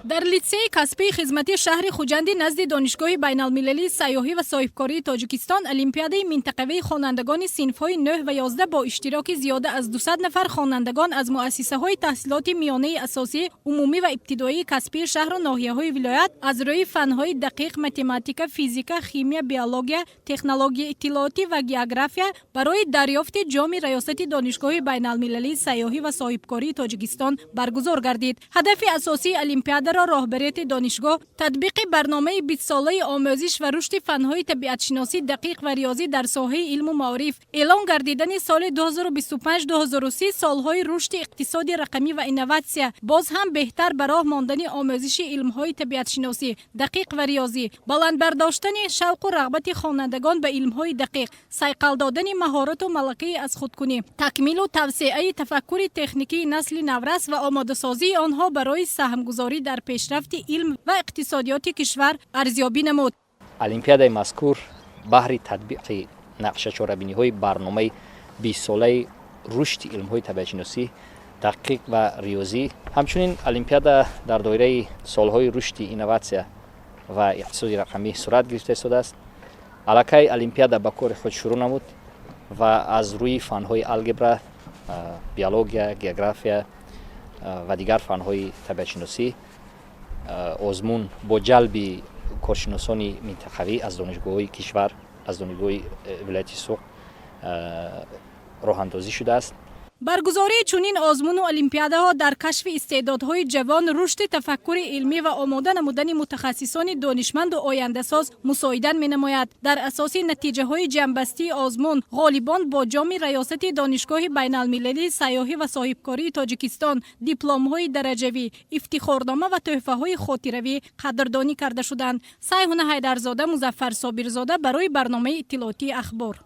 Дар литсеи касбии хизматии шаҳри Хуҷанди назди Донишгоҳи байналмилалии сайёҳӣ ва соҳибкории Тоҷикистон олимпиадаи минтақавии хонандагони синфҳои 9 ва 11 бо иштироки зиёда аз 200 нафар хонандагон аз муассисаҳои таҳсилоти миёнаи асосӣ, умумӣ ва ибтидоии касбии шаҳру ноҳияҳои вилоят аз рӯи фанҳои дақиқ, математика, физика, химия, биология, технологияи иттилоотӣ ва география барои дарёфти ҷоми раёсати Донишгоҳи байналмилалии сайёҳӣ ва соҳибкории Тоҷикистон баргузор гардид. Ҳадафи асосии олимпиадаро роҳбарияти донишгоҳ татбиқи барномаи 20-солаи омӯзиш ва рушди фанҳои табиатшиносӣ, дақиқ ва риёзӣ дар соҳаи илму маориф, эълон гардидани соли 2025-2030 солҳои рушди иқтисоди рақамӣ ва инноватсия, боз ҳам беҳтар ба роҳ мондани омӯзиши илмҳои табиатшиносӣ, дақиқ ва риёзӣ, баланд бардоштани шавқу рағбати хонандагон ба илмҳои дақиқ, сайқал додани маҳорату малакаи аз худкунӣ, такмилу тавсеаи тафаккури техникии насли наврас ва омодасозии онҳо барои саҳмгузорӣ дар пешрафти илм ва иқтисодиёти кишвар арзёбӣ намуд. Олимпиадаи мазкур баҳри татбиқи нақшачорабиниҳои барномаи 20-солаи рушди илмҳои табиатшиносӣ, дақиқ ва риёзӣ, ҳамчунин олимпиада дар доираи солҳои рушди инноватсия ва иқтисоди рақамӣ сурат гирифта истодааст. Аллакай олимпиада ба кори худ шурӯъ намуд ва аз рӯи фанҳои алгебра, биология, география ва дигар фанҳои табиатшиносӣ озмун бо ҷалби коршиносони минтақавӣ аз донишгоҳҳои кишвар, аз донишгоҳи вилояти Суғд роҳандозӣ шудааст. Баргузории чунин озмуну олимпиадаҳо дар кашфи истеъдодҳои ҷавон, рушди тафаккури илмӣ ва омода намудани мутахассисони донишманду ояндасоз мусоидат менамояд. Дар асоси натиҷаҳои ҷамъбастии озмун ғолибон бо ҷоми раёсати Донишгоҳи байналмилалии сайёҳӣ ва соҳибкории Тоҷикистон, дипломҳои дараҷавӣ, ифтихорнома ва тӯҳфаҳои хотиравӣ қадрдонӣ карда шуданд. Сайҳуна Ҳайдарзода, Музаффар Собирзода барои барномаи иттилоотии «Ахбор».